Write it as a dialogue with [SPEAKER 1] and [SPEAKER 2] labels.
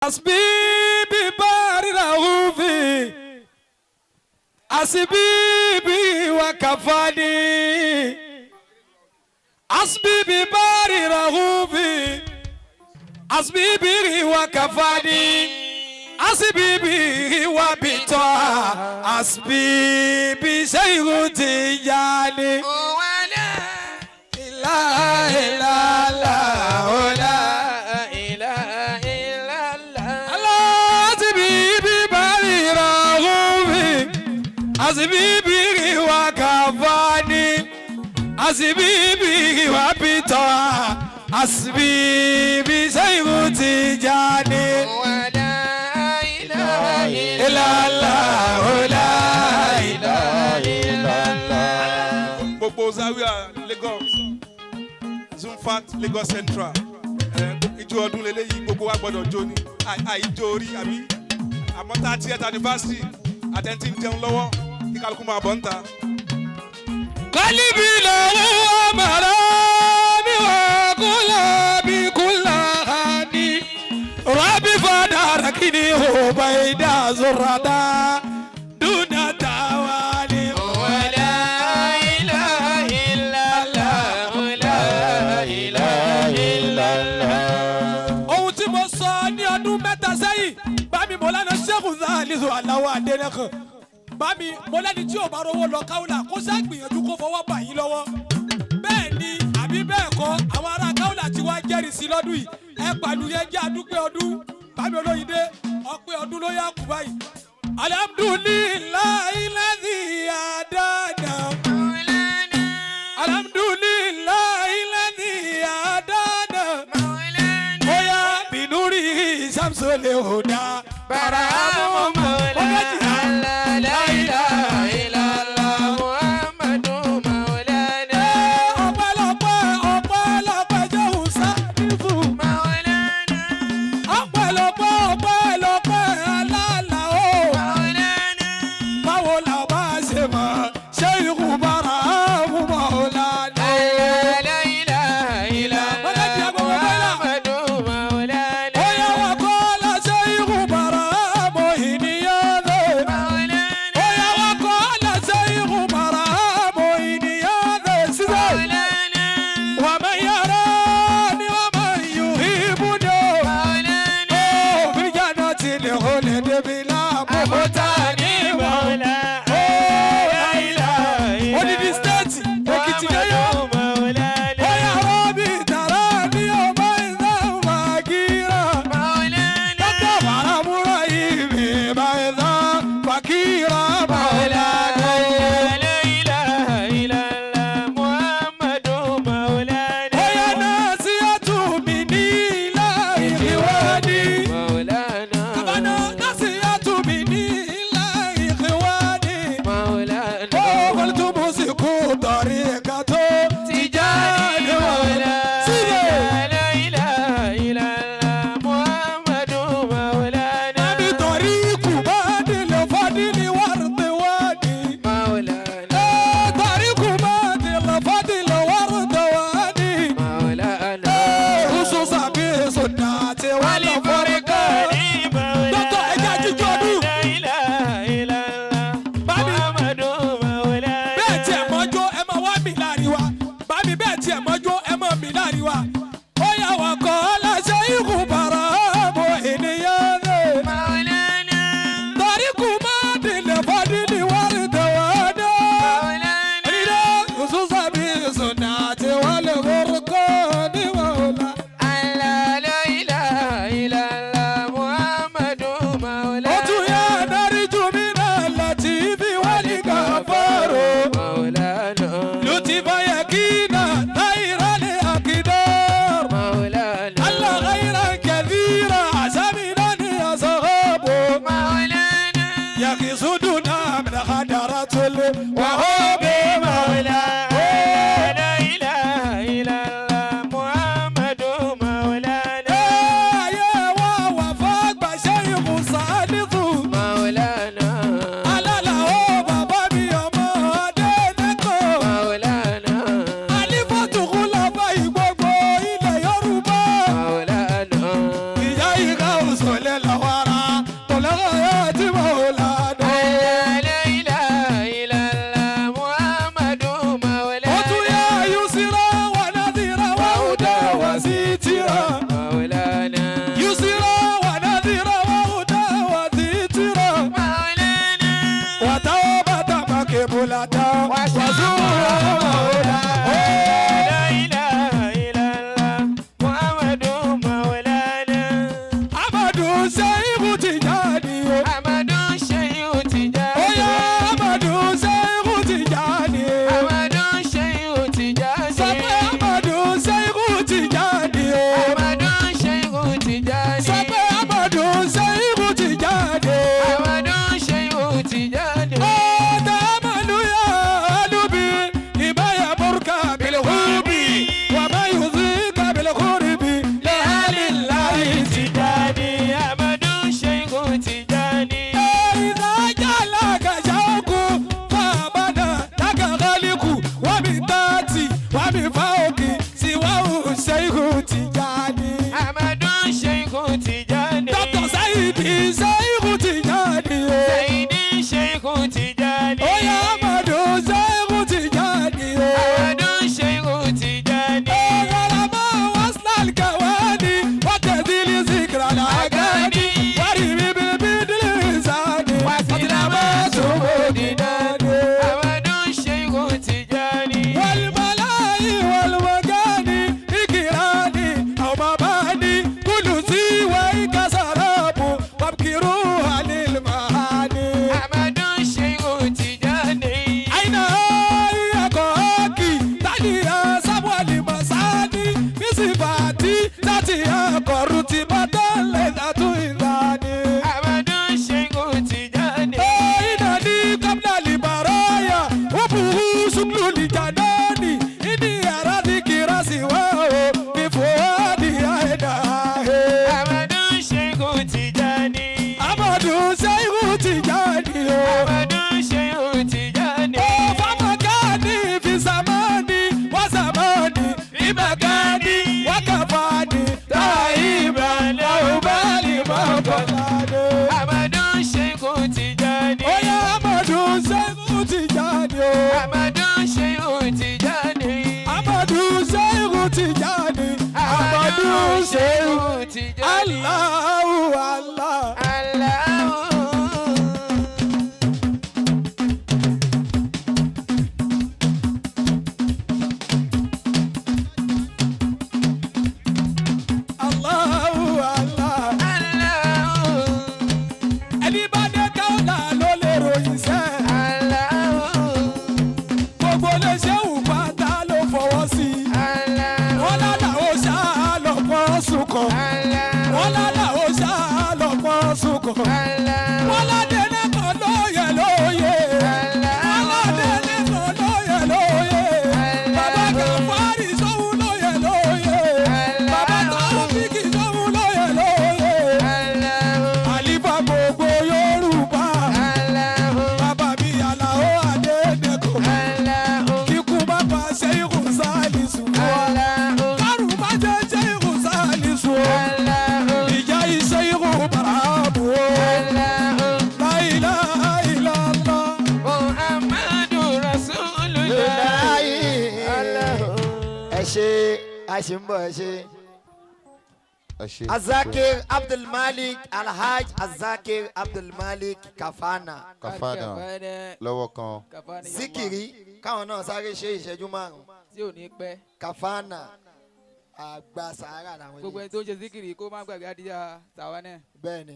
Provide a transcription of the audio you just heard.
[SPEAKER 1] حسبي ببار رؤوفي حسبي بي وكفاني حسبي ببار رؤوفي حسبي بي وكفاني حسبي بي وبطاعة حسبي بشيخ تجاني
[SPEAKER 2] ولا
[SPEAKER 1] لا إله إلا الله.
[SPEAKER 2] إله إلا الله.
[SPEAKER 1] حسبي ببار رؤوفي حسبي بي وكفاني حسبي بي وبطاعة حسبي بشيخ تجاني
[SPEAKER 2] ولا إله
[SPEAKER 1] إلا الله لا إله
[SPEAKER 2] إلا الله.
[SPEAKER 3] Gbogbo Zaria Lagos, Zumfat Lagos Central, ijó ọdún lélẹ́yìí, gbogbo wa gbọ́dọ̀ jó ni àìjó orí àbí àmọ́ 30th anniversary àtẹ̀ntì ń jẹun lọ́wọ́ kí kálukú máa bọ̀ ń ta.
[SPEAKER 1] قلبي له مرامي وقلبي كلهاني ربي فداركني هو بيد زردا دون توالي.
[SPEAKER 2] ولا إله إلا الله، لا إله إلا الله.
[SPEAKER 1] Ohun tí mo sọ ní ọdún 3 sẹ́yìn, bámi mọ̀lánà Sheikh Zalizu Aláwọ̀ Adẹ́nẹ́kan, bámi mọ̀lẹ́ni tí ò bá rówó lọ káwùlà kó sá gbìyànjú kó fọwọ́ bà yín lọ́wọ́. Bẹ́ẹ̀ ni àbí bẹ́ẹ̀ kọ́? Àwọn ará káwùlà tí wàá jẹ́rìí sí lọ́dún yìí. Ẹ pàlù yẹn jẹ́ àdúpẹ́ ọdún. Bámi olóyìnbó, ọpẹ́ ọdún ló yá kú báyìí. Alhamdulillahi ladhi hadana.
[SPEAKER 2] مولانا.
[SPEAKER 1] Alhamdulillahi ladhi hadana.
[SPEAKER 2] مولانا.
[SPEAKER 1] Oya binuri shamsole huda.
[SPEAKER 2] برهام مولانا، لا إله إلا الله، محمد مولانا.
[SPEAKER 1] Ọpẹ́lọpẹ́, ọpẹ́lọpẹ́ jẹun sánífù.
[SPEAKER 2] مولانا.
[SPEAKER 1] Ọpẹ́lọpẹ́, ọpẹ́lọpẹ́ alálà o.
[SPEAKER 2] مولانا.
[SPEAKER 1] Báwo la bá ṣe mọ̀ ṣé ikú bára mú mọ̀ọ́lá?
[SPEAKER 2] لا إله إلا الله، محمد مولانا.
[SPEAKER 1] Oya wà kọ́ la ṣe ikú bára mọ̀ ìníyàn lé.
[SPEAKER 2] مولانا.
[SPEAKER 1] Oya wà kọ́ la ṣe ikú bára mọ̀ ìníyàn lé. Sísè.
[SPEAKER 2] مولانا.
[SPEAKER 1] ومن يراني ومن يهيبني
[SPEAKER 2] مولانا.
[SPEAKER 1] في الجنة الخلد بلا مبتاني.
[SPEAKER 2] مولانا. لا إله إلا
[SPEAKER 1] Odidi state Èkìtì yẹyọ.
[SPEAKER 2] مولانا.
[SPEAKER 1] Oya rọ́bì tàrà ní ọmọ ìlà fàkìrà.
[SPEAKER 2] مولانا.
[SPEAKER 1] Dọ́kítà Bàràmúrà ìbí bàìlà fàkìrà مولانا.
[SPEAKER 2] لا إله إلا الله، محمد مولانا.
[SPEAKER 1] Oya náà sí àtúnmí ní ilá ìwádìí.
[SPEAKER 2] مولانا.
[SPEAKER 1] Bàbá náà sí àtúnmí ní Dawlata wazura maula.
[SPEAKER 2] La ilaha illallah Muhammadu Maulana.
[SPEAKER 1] Amadu Seihu Tijani o.
[SPEAKER 2] Amadu Shehu Tijani.
[SPEAKER 1] Oya Amadu Seihu Tijani.
[SPEAKER 2] Amadu Shehu Tijani.
[SPEAKER 1] Sọ pé Amadu Seihu Tijani o.
[SPEAKER 2] Amadu Shehu Tijani.
[SPEAKER 1] Sọ pé Amadu Seihu Tijani.
[SPEAKER 2] Amadu Shehu Tijani.
[SPEAKER 1] Ọ̀tá Amalu ya alubi, ìbáyà burka bilhubi, wà má yuzika bilhuribi, lẹ́hàlì láyé
[SPEAKER 2] Tijani. Amadu Shehu Tijani.
[SPEAKER 1] إذا جعلك شوق فأبدا لك خالق ومن تحتي ومن فوقي سواه الشيخ تجاني.
[SPEAKER 2] Amadu Shehu Tijani.
[SPEAKER 1] Dr. Saidi Sheikh Tijani o.
[SPEAKER 2] Saidi Shehu Tijani.
[SPEAKER 1] Oya Amadu Sheikh Tijani o.
[SPEAKER 2] Amadu Shehu Tijani.
[SPEAKER 1] Ọ̀rọ̀mọ́ wasnal kawani, wàtẹ̀dílì zikra làgàdì, wàrí bíbí bídìlì sani, wàtìlámà sùnwó dìdánì.
[SPEAKER 2] Amadu Shehu Tijani.
[SPEAKER 1] والملاي والمكاني إكراني أو مباني كل سوى كسراب وابكروها للمعاني.
[SPEAKER 2] Amadu Shehu Tijani.
[SPEAKER 1] أين هي كوكي تاليا سبوى لمساني بصفاتي تاتي قرتي بدل ذات إذاني.
[SPEAKER 2] Amadu Shehu Tijani.
[SPEAKER 1] إنني قبل البرايا وبه سكن لجناني إني أرى ذكر سواه بفؤادي أهداه.
[SPEAKER 2] Amadu Shehu Tijani.
[SPEAKER 1] Amadu Shehu Tijani o.
[SPEAKER 2] Amadu Shehu Tijani.
[SPEAKER 1] Ó famakani fi zamani wa zamani fi makani wakafani taiba laubali mọ̀kànlá.
[SPEAKER 2] Amadu Shehu Tijani.
[SPEAKER 1] Oya Amadu Shehu Tijani o.
[SPEAKER 2] Amadu Shehu Tijani.
[SPEAKER 1] Amadu Shehu Tijani. Amadu Shehu
[SPEAKER 2] Tijani.
[SPEAKER 1] Allahu Allah.
[SPEAKER 2] Allahu.
[SPEAKER 1] Allahu Allah.
[SPEAKER 2] Allahu.
[SPEAKER 1] Ẹni bá dé káwọ́là ló lè ròyìn sẹ́.
[SPEAKER 2] Allahu.
[SPEAKER 1] Gbogbo lè ṣéwù pátá ló fọwọ́ sí i.
[SPEAKER 2] Allahu.
[SPEAKER 1] Wọ́n lálà ó ṣá lọ́pọ̀ sùkọ̀.
[SPEAKER 2] Allahu.
[SPEAKER 1] Wọ́n lálà ó ṣá lọ́pọ̀ sùkọ̀.
[SPEAKER 2] Allahu.
[SPEAKER 1] Wọ́n ládé lẹ́kọ̀ọ́ lóye lóye. Wọ́n ládé lẹ́kọ̀ọ́ lóye lóye. Bàbá Gàfárì sóhun lóye lóye. Bàbá Tàófíkì sóhun lóye lóye.
[SPEAKER 2] Allahu.
[SPEAKER 1] Àlífà gbogbo Yorùbá.
[SPEAKER 2] Allahu.
[SPEAKER 1] Bàbá mi Àlàó Adédèkò.
[SPEAKER 2] Allahu.
[SPEAKER 1] Kíkú bá pa Ṣéhù Sálísù wa.
[SPEAKER 2] Allahu.
[SPEAKER 1] Kárùn bá jẹ́ Ṣéhù Sálísù o.
[SPEAKER 2] Allahu.
[SPEAKER 1] Ìjà Ṣéhù Bàràbù o.
[SPEAKER 2] Allahu.
[SPEAKER 1] La ilaha illallah.
[SPEAKER 2] Muhammadu Rasulullah. Allahu.
[SPEAKER 4] Ẹ ṣe, a ṣe ń bọ̀, ẹ ṣe.
[SPEAKER 5] Ẹ ṣe.
[SPEAKER 4] Azakir Abdulmalik Alhaj Azakir Abdulmalik Kafana.
[SPEAKER 5] Kafana lọ́wọ́ kan.
[SPEAKER 4] Zikiri káwọn náà sáré ṣe ìṣẹ́jú 5.
[SPEAKER 6] Tí ò ní pẹ́.
[SPEAKER 4] Kafana àgbà sahara làwọn
[SPEAKER 6] Gbogbo
[SPEAKER 4] yìí.
[SPEAKER 6] ẹni tó ń ṣe zikiri kó má gbàgbé adíjà tàwa náà.
[SPEAKER 4] Bẹ́ẹ̀ ni.